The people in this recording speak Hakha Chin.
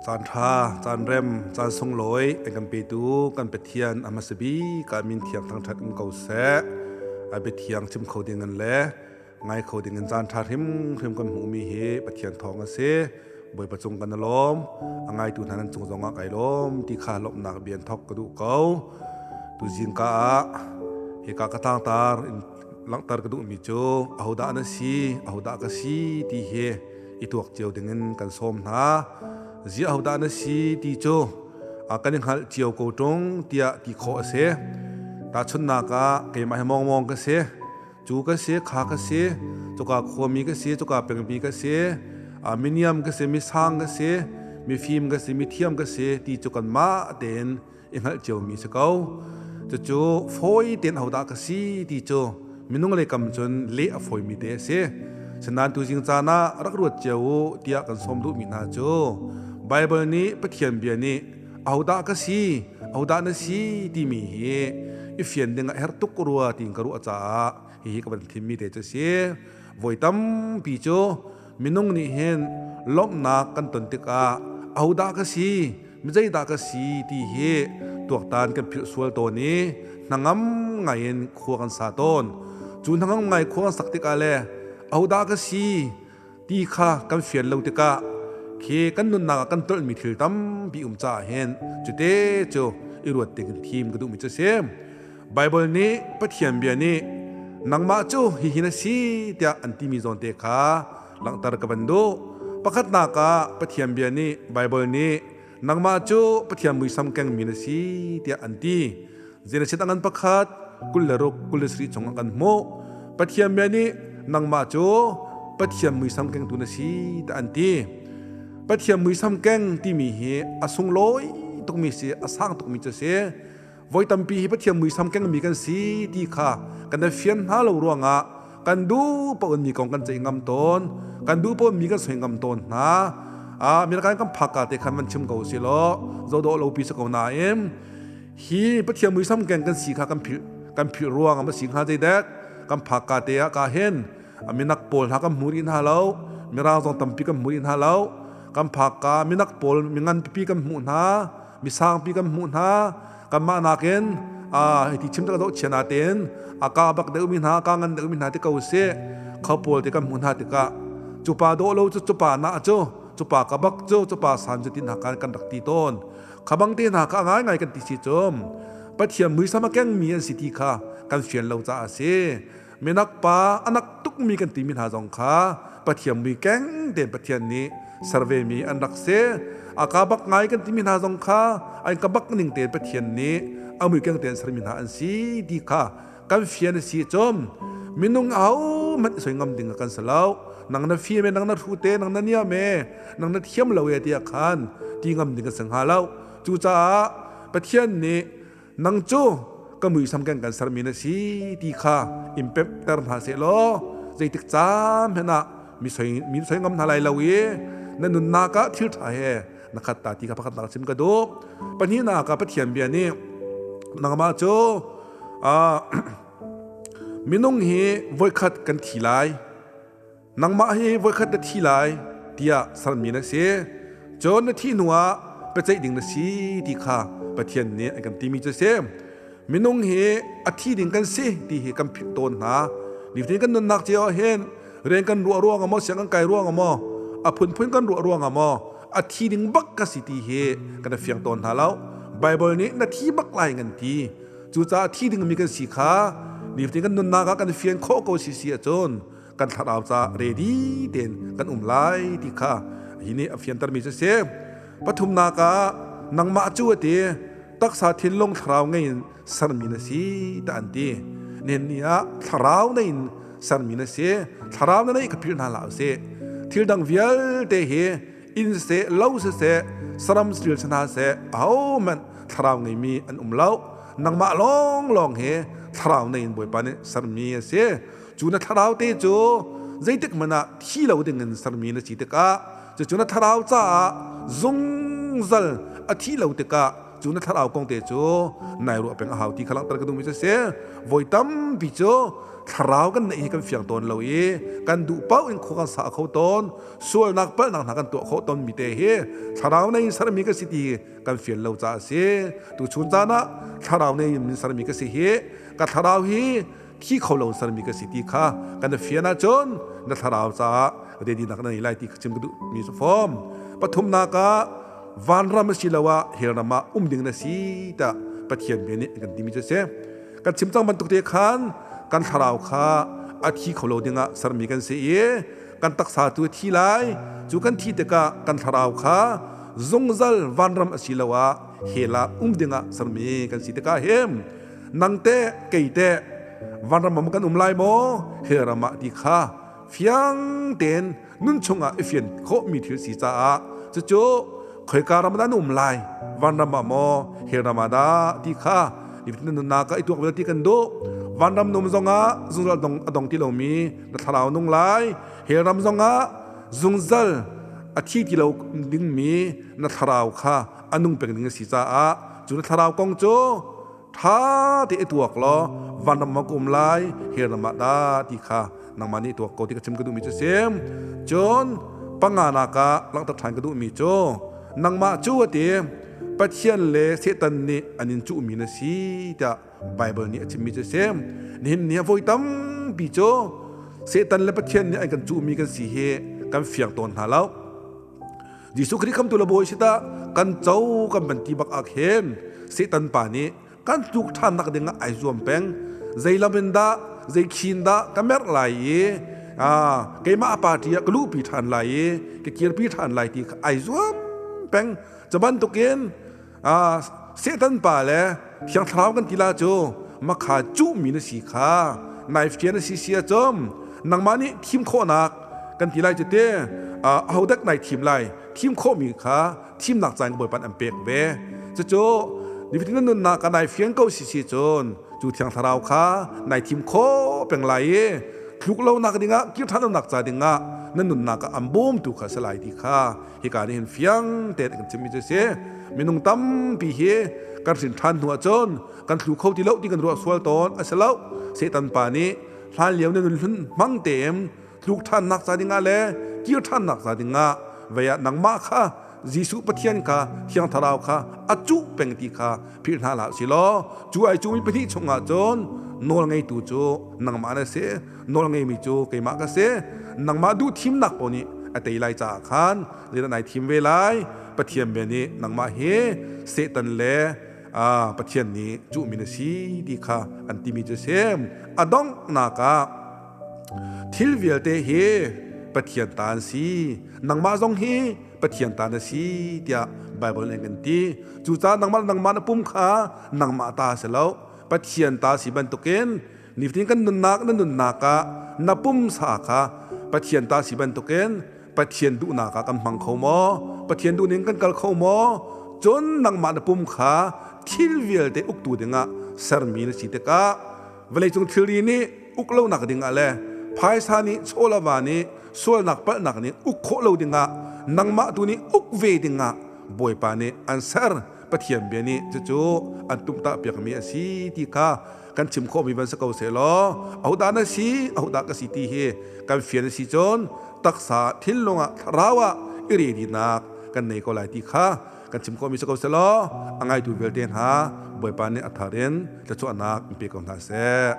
Caan ṭha, caan rem, caan sunglawi an kan petu kan Pathian a hmasa bik ah min thiang thangṭhat um ko seh. A biathiang chim kho ding in le ngai kho ding in caan ṭha hrimhrim kan hmuhmi hi Pathian thawng a si. Bawipa cung kan i lawm. A ngaitu hna nan cung zongah kai lawm ti kha lawmhnak bian thawk ka duh ko. Tuzing ka ah hika ka tlangtar in langhter ka duhmi cu ahodah na si, ahodah ka si ti hi i tuak cio dingin kan sawm hna. Zi ahodah na si ti cu kan i hngalh cio ko ṭung tiah ti khawh a si. Tahchunhnak ah keimah hi mawngmawng ka si. Cu ka si, kha ka si, cuka khuami ka si, cuka pengmi ka si, miniam ka si, misang ka si, mifim ka si, mithiam ka si ti cu kanmah tein i hngalh ciomi si ko. Cucu fawi tein ahodah ka si ti cu minung lei kam cun leh a fawimi te a si. Sinain tuzing caan ah rak ruat cio u tiah kan sawm duhmi hna cu Baibal nih Pathian bia nih ahodah ka si, ahodah na si timi hi i fian ding ah herh tuk rua tiin ka ruah caah hihi ka van thimmi te cu a si. Voi tampi cu minung nih hin lawmhnak kan ton tikah ahodah ka si, mi zeidah ka si ti hi tuaktan kan philh sual tawn i hnangam ngai in khua kan sa tawn. Cu hnangam ngai khua kan sak tikah le ahodah ka si ti kha kan fian lo tikah khi kan nunnak ah kan tolhmi thil tampi um caah hin cute cu i ruat ding in thim ka duhmi cu a si. Baibal nih Pathian bia nih nangmah cu hihi na si tiah an timi zawn te kha langhter ka van duh. Pakhatnak ah Pathian bia nih Baibal nih nangmah cu Pathian muisam kengmi na si tiah an ti. Genesis a ngan pakhat 26 27 chung ah kan hmuh. Pathian bia nih nangmah cu Pathian muisam kengtu na si tiah an ti. Pathian muisam keng timi hi a sunglawi tukmi si, a sang tukmi cu si. Voi tampi hi Pathian muisam kengmi kan si ti kha kan i fian hna lo ruangah kan duh paoh in mi kong kan ceih ngam tawn, kan duh paoh in mi kan soi ngam tawn hna. Ah, mirakan kan phak ka te khan van chim ko si law zoh dawh lo pi si ko nain hi Pathian muisam keng kan si kha kan philh ruang ah si hnga zeidek kan phak ka te ah ka hin minak pawl hna kan hmu rih hna lo, mirang zong tampi kan hmu rih hna lo. Kan phak ka minak pawl mingan pipi kan hmuh hna, misangpi kan hmuh hna. Kanmah nakin hiti chim tak zoh chia natein a ka bak deuh mi hna, ka ngan deuh mi hna ti ko sih. Kho pawl te kan hmuh hna tikah cu pa dawh lo cu, cu pa na cu, cu pa ka bak cu, cu pa san cu ti hna kan kan rak ti tawn. Kha bang te hna kha ngai ngai kan ti si cum Pathian muisam a kengmi an si ti kha kan fian lo caah a si. Minak pa anak tukmi kan timi hna zong kha Pathian mui keng tein Pathian nih ser ve mi an rak si. A ka bak ngai kan timi hna zong kha an ka bak ning tein Pathian nih a mui keng tein sermi hna an si ti kha kan fian a si cun minung ahohmanh i soi ngam ding kan si lo. Nang na fim e, nang na hru te, nang na niam e, nang na thiam lo e tiah khan ti ngam ding kan si hnga lo. Cucaah Pathian nih nang cu ka muisam keng kan sermi na si ti kha in pemhter hna seh law zeitik caan hmanh ah mi soi mi soi ngam hna lai lo i na nunnak ah thil ṭha he na khat ta ti kha pakhat nak chim ka duh. Pahnihnak ah Pathian bia nih nangmah cu minung hi voikhat kan thi lai, nangmah hi voikhat na thi lai tiah sermi na si. Cun na thih hnuah biaceih ding na si ti kha Pathian nih an kan timi cu a si. Minung hi a thi ding kan si ti hi kan philh tawn hna. Nifatin kan nunnak cio ah hin rian kan ruah ruang ah maw, siang kan kai ruang ah maw, a phunphun kan ruah ruang ah maw, a thi ding bak ka si ti hi kan i fiang tawn hna lo. Bible nih na thi bak lai ngan ti. Cucaah thi dingmi kan si kha nifatin kan nunnak ah kan fian khawh ko si si ahcun kan thlarau ca ready tein kan um lai ti kha hi nih a fiantermi cu si. Pathumnak ah nangmah cu a ti, taksa thinlung thlarau ngei in sermi na si ta an ti. Nen ni ah thlarau nei in sermi na si, thlarau na neih ka philh hna hlah usih. Thil dang vialte hi inn seh, lo siseh, saram thil si hna seh, ahohmanh thlarau ngeimi an um lo. Nangmah lawnglawng hi thlarau nei in Bawipa nih sermi a si. Cu na thlarau te cu zeitik hmanh ah thi lo ding in sermi na si tikah cucu na thlarau caah zungzal a thih lo tikah cu na thlarau kong te cu nai ruah peng a hau ti kha langhter ka duhmi cu a si. Voi tampi cu Thlarau kan neih hi kan fiang tawn lo i kan duh paoh in khua kan sa kho tawn. Sualnak palhnak hna kan tuah khawh tawn mi te hi thlarau nei in sermi ka si ti kan fian lo caah a si. Tuchun caan ah thlarau nei in sermi ka si hi ka thlarau hi thi kho lo sermi ka si ti kha kan fian ahcun na thlarau caah redinak na nei lai ti kha chim ka duh mi cu fom. Pathumnak ah vanram asiloah hellram ah um ding na si tiah Pathian bia nih kan timi cu a si. Kan chim cang bantuk te khan kan thlarau kha a thi kho lo dingah sermi kan si i kan taksa cu a thi lai. Cu kan thi tikah kan thlarau kha zungzal vanram asiloah hell ah um dingah sermi kan si tikah hin nang teh kei teh vanram ah kan um lai maw hell ram ah ti kha fiang tein nun chungah i fian khawhmi thil si caah cucu khoika ram dah na um lai, vanram ah maw hell ram ah dah ti kha na nunnak ah i tuak vialte kan duh. Vanram num zongah zungzal a dong ti lomi na thlarau nung lai, hell ram zongah zungzal a thi ti lo dingmi na thlarau kha a nung peng ding a si caah cu na thlarau kong cu ṭha te i tuak law vanram ah ka um lai, hell ram ah dah ti kha nangmah nih tuak ko ti ka chim ka duhmi cu si. Cun panganak ah langhter ṭhan ka duhmi cu nangmah cu a ti Pathian le Satan nih an in cuhmi na si tiah Baibal nih a chimmi cu si. Nihin ni ah voi tampi cu Satan le Pathian nih an kan cuhmi kan si hi kan fiang tawn hna lo. Jesuh Khrih khamtu le bawi si tah kan co kan van ti bak ah khin Satan pa nih kan tluk ṭhan nak ding ah ai zuam peng. Zei lam in dah, zei khin dah ka merh lai i keimah a party ah ka luhpi ṭhan lai i ka kirpi ṭhan lai ti kha ai zuam peng. Cu bantukin Satan pa le Thiang Thlarau kan ti la cu makha cuhmi na si kha knife ṭian na si si ahcun nangmah nih thim khawhnak kan ti lai cu te ahodak nai thim lai, thim khawhmi kha thimnak caan Bawipa an pek ve. Cucu nifatin na nunnak ka nai fiang ko si si cun cu Thiang Thlarau kha nai thim khawh peng lai i tluk lonak dingah, kir ṭhan lonak ca dingah na nunnak ah an bawmtu kha si lai ti kha hika nih hin fiang tein kan chimmi cu si. Minung tampi hi kan hrin ṭhan hnu ahcun kan thlu kho ti lo ti kan ruah sual tawn. A si lo. Satan pa nih hlan lio na nun hlun hmang tein tluk ṭhannak ca dingah le kir ṭhannak ca dingah vei ah nangmah kha Jesuh Pathian kha Thiang Thlarau kha a cuh peng ti kha philh hna hlah si law cu ai cumi pahnih chungah cun nawl ngeitu cu nangmah na si, nawl ngeimi cu keimah ka si. Nangmah duh thimnak paoh nih a tei lai caah khan zeidah nai thim ve lai? Pathian bia nih nangmah hi Satan le Pathian nih cuhmi na si ti kha an timi cu si. A donghnak ah thil vialte hi Pathian ta an si, nangmah zong hi Pathian ta na si tiah Baibal nih kan ti. Cucaah nangmah nangmah na pum kha nangmah ta si lo, Pathian ta si bantukin nifatin kan nunnak na nunnak ah na pumsa kha Pathian ta si bantukin Pathian duhnak ah kan hmang kho maw? Pathian duhning kan kal kho maw? Cun nangmah na pum kha thil vialte uktu dingah sermi na si tikah vawleicung thilri nih uk lonak dingah le phaisa nih chawlava nih sualnak palhnak nih uk khawh lo dingah nangmah tu nih uk ve dingah Bawipa nih an ser. Pathian bia nih cucu an tumtah piakmi a si ti kha kan chim khawhmi van si ko seh law ahodah na si, ahodah ka si ti hi kan fian a si cun taksa thinlung ah thlarau ah i redinak kan nei ko lai ti kha kan chim khawhmi si ko seh law a ngaitu vialte hna Bawipa nih a thar in thluachuahnak in pe ko hna seh.